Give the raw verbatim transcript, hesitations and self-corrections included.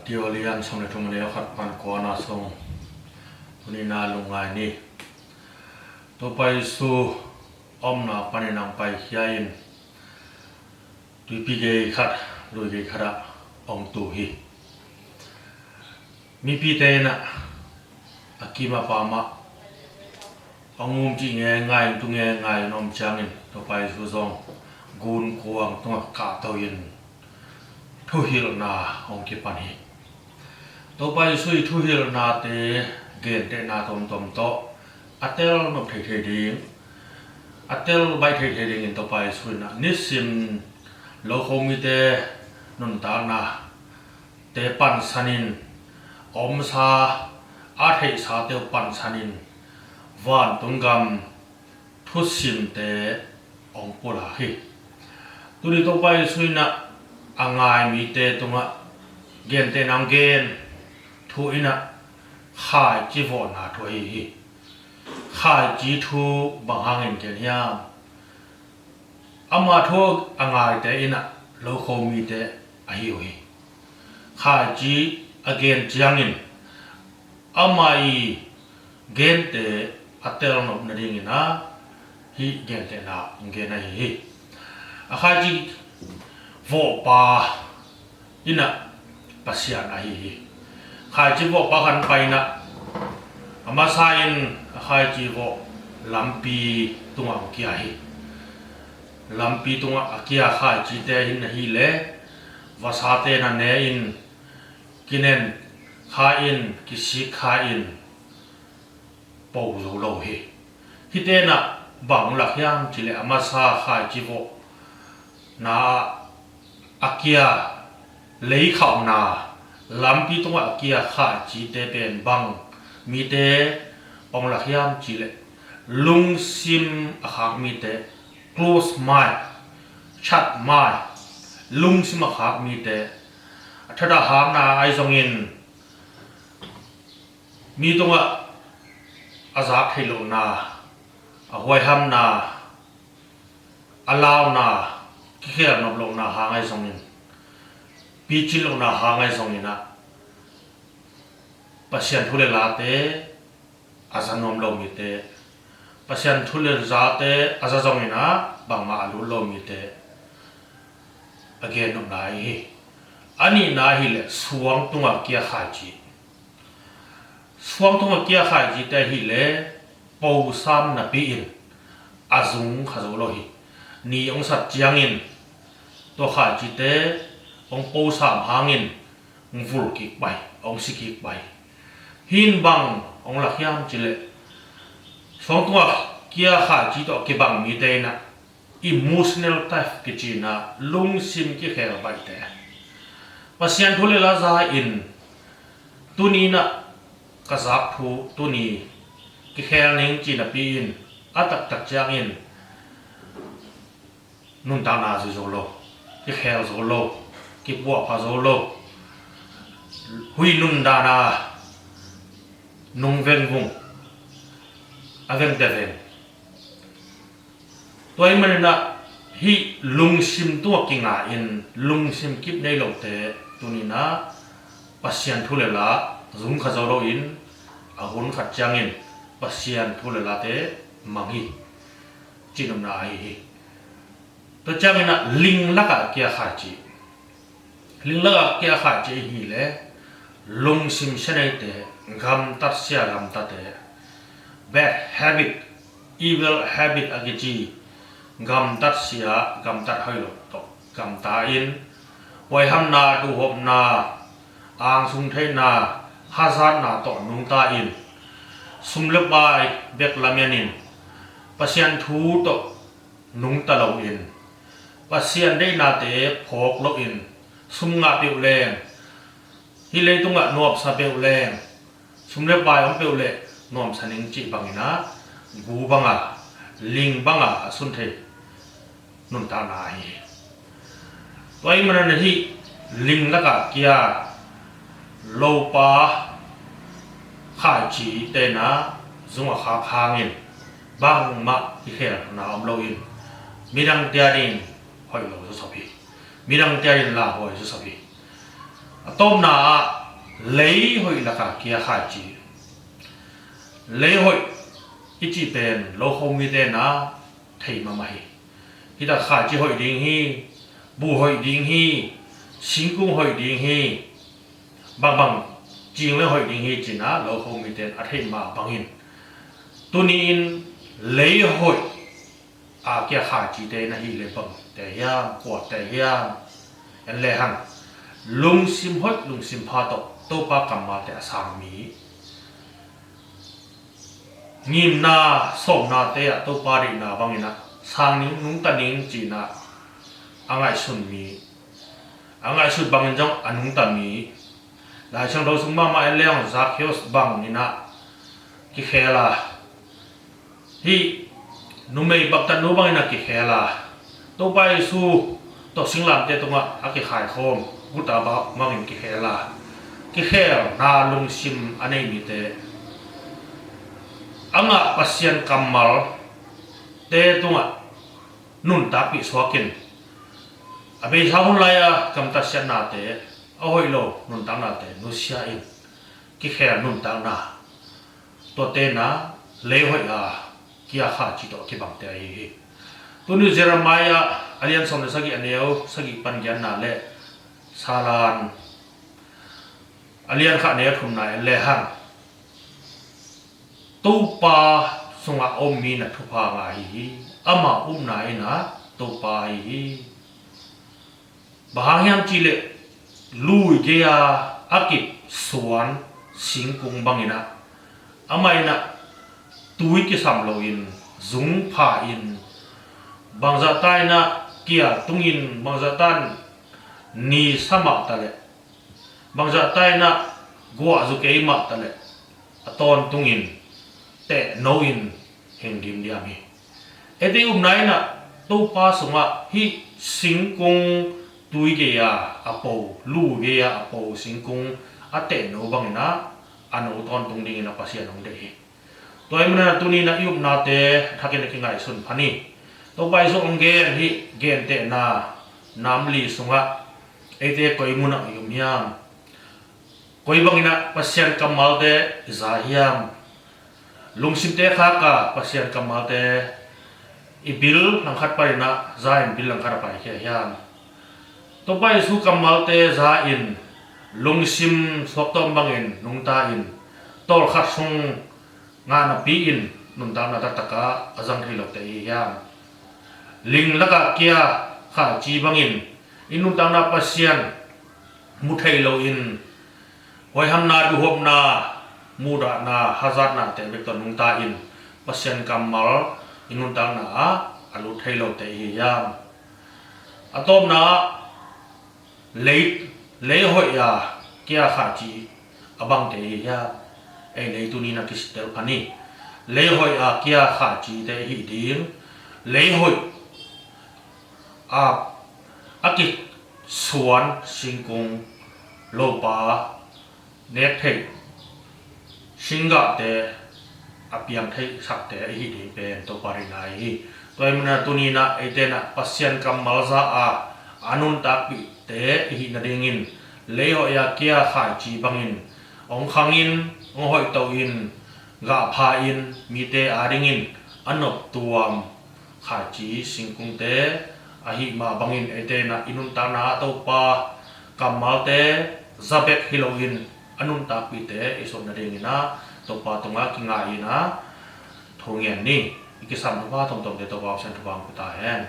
Matthai lian sawm le thum, a neu khat pan kua na sung, tuni na lungngai ni. Topa Jesu omna panin hong paikhia in tuipi gei khat, lui gei khat ah hong tu hi. Mipite in ah a kim a pam ah hong um cih ngeingai in, tu ngeingai in om ciangin Topa Jesu zong gunkuang tungah kahto in thuhilhna hong kipan hi. Topa Jesu i thuhilhnate gentehna tomtom tawh a telnop theithei ding, a tel baih theithei dingin Topa Jesu in ah nisim lo Khomite nuntakna te pansanin, a omsa, a theihsate uh pansanin vantung gam thusimte hong pulak hi. Tuni Topa Jesu in ah a ngai mite tungah gentehna hong gen thu in ah khaici vawhna thu ahi hi. Khaici thu bang hangin gen hiam? Ama thu a ngaite in ah lo Khomite ahi uh hi. Khaici a gen ciangin ama i gente a telnop nadingin ah hih gentehna hong gen ahi hi. A khaici vawhpa in ah Pasian ahi hi. Khaici vawhpa khan pai in ah a masa in a khaici vawh lampi tungah hong kia hi. Lampi tungah a kia khaicite hi in ahih leh vasate na ne in, kinen kha in, kisik kha in, po zo lo hi. Hihte in ah bang lak hiam cih leh a masa khaici vawhna a kia leikhauhna, lampi tungah a kia khaicite pen bang mite hong lak hiam cih leh lungsim a khak mite, close mind, shut mind, lungsim a khak mite, a thadah hakna ahi zongin mi tungah a zak theih lohna, a huaihamna, a launa, kikhelnop lohna hang ahi zongin, picin lohna hang ahi zongin ah Pasian thu le late a za nuam lo mite, Pasian thu le late a za zongin ah bangmah a lut lo mite a gennopna ahi hi. A nihna ahih leh suang tungah kia khaici. Suang tungah kia khaicite ahih leh posam napi-in a zung kha zo lo hi. Ni hong sat ciangin tua khaicite hong posam hangin hong vul kik pai, hong si kik pai. Hih in bang hong lak hiam cih leh suang tungah kia khaici tawh kibang mite in ah emotional theft kici in ah lungsim kikhel baihte. Pasian thu le la za in tuni in ah ka zak thu tuni kikhel ning ci napi-in a taktak ciangin nuntakna zui zo lo, kikhel zo lo, kipuahpha zo lo, hui nundana nung vengvung, a vengte veng. Tua ahih manin ah hih lungsim tungah kinga in lungsim kip nei lote tuni in ah Pasian thu le la zung kha zo loin a hun khat ciangin Pasian thu le late mang hi, cihnopna ahi hi. Tua ciangin ah ling lakah kia khaici. Ling lakah kia khaici ahih leh lungsim sia neite, gamtat sia gamtate, bad habit, evil habit a kici, gamtat sia gamtat hoih lo tawh gamta in, huaihamna, duhhopna, angsung theihna, hazatna tawh nungta in, sum le pai bek lamen in, Pasian thu tawh nungta loin, Pasian deihnate phawk loin, sum ngah peuh leng, hih leitungah nuamsa peuh leng, sum le pai om peuh leh nuamsa ning cih bangin ah gu banga, ling banga a sun thei nuntakna ahi hi. Tua ahih manin ah hih ling lakah kia lopa khaicite in ah zung a khak hangin bangmah kikhelna om loin midangte adingin hoih lo zawsop hi. Midangte adingin lauhuai zawsop hi. A tawpna ah Lei hoih laka kia khaici. Lei hoih i cih pen lo kho mite na thei mahmah hi. Hita khaici hoih ding hi, bu hoih ding hi, singkung hoih ding hi, bangbang cing le hoih ding hi cina lo kho mite a thei mah bangin tuni in lei hoih a kia khaicite na hi le bangte hiam, kuate hiam? En le hang. Lungsim hoih lungsim pha tawh Topa kammalte a sang mi, ngimna sawmnate ah Topa deihna bangin ah sang ning, nungta ning cina a ngaihsun mi, a ngaihsut bangin zong a nungta mi, Lai Siangtho sung mahmah en le hang Zakheus bangin ah kikhel a, hih numei baktatnu bangin a kikhel a, Topa Jesu tawh singlamteh tungah a kikhaikhawm guta bangin kikhel a, kikhelna lungsim a nei mite a ngah Pasian kammalte tungah nuntakpih suakin, a beisa hun lai-a gamtat siatnate, a hoih lo nuntaknate nusia in kikhel nuntakna, tuate na lei hoih a kia khaici tawh kibangte ahi hi. Tuni Jeremiah a lian sawm le sagih, a neu sagih pan giatna le Salan a lian khat, a neu thumna en le hang. Topa sungah a om mi na thupha ngah hi hi. Ama upna in ah Topa hi hi. Bang hang hiam cihleh lui gei-a a kisuan singkung bangin ah, amah in ah tui kisam loin zung pha in, bangzahta in ah kial tungin, bangzahta in ni sa mah taleh, bangzahta in ah guah zu kei mah taleh, a tawntungin tehno in hing dimdiam hi. Eite upna in ah Topa sungah hih singkung tui gei-a a po, lu gei-a a po singkung a tehno bangin ah a no tawntung dingin a Pasian hong deih hi. Tua ahih manin ah tuni in ah i upnate thakin a kingaihsun pha ni. Topa Jesu hong gen hih gentehna nam li sungah eite koi munah i um hiam? Koi bangin ah Pasian kammalte i za hiam? Lungsimte khak a Pasian kammalte i bil langkhat panin ah za in bil langkhat a paikhia hiam? Topa Jesu kammalte za in lungsim suaktawm bangin nungta in tawlkhat sung ngah napi-in nuntakna taktaka a zang thei lote i hi hiam? Ling laka kia khaici bangin i nuntakna Pasian mu thei loin, huaihamna, duhhuapna, muhdahna, hazatnate bek tawh nungta in Pasian kammal i nuntakna ah a lut thei lote i hi hiam? A tawpna ah lei, lei hoih a kia khaici a bangte i hi hiam? Ei lei tuni in a kisitel pha ni. Lei hoih a kia khaicite i hi ding. Lei hoih a, a kisuan singkung, lopa nek theih, singgahte a piang theih sakte i hi ding pen Topa deihna i hi. Tua ahih manin ah tuni in ah eite in ah Pasian kammal za a a nuntakpihte i hih nadingin lei hoih a kia khaici bangin hong khangin, hong hoihto in, gahpha in, mite adingin a noptuam khaici singkungte ahih mah bangin eite in ah i nuntakna ah Topa kammalte za bek hi loin a nuntakpihte i suah nadingin ah Topa tungah kingai in ah thungen ni. I kisam thupha tomtomte Topa Pasian thupha hong pia ta hen.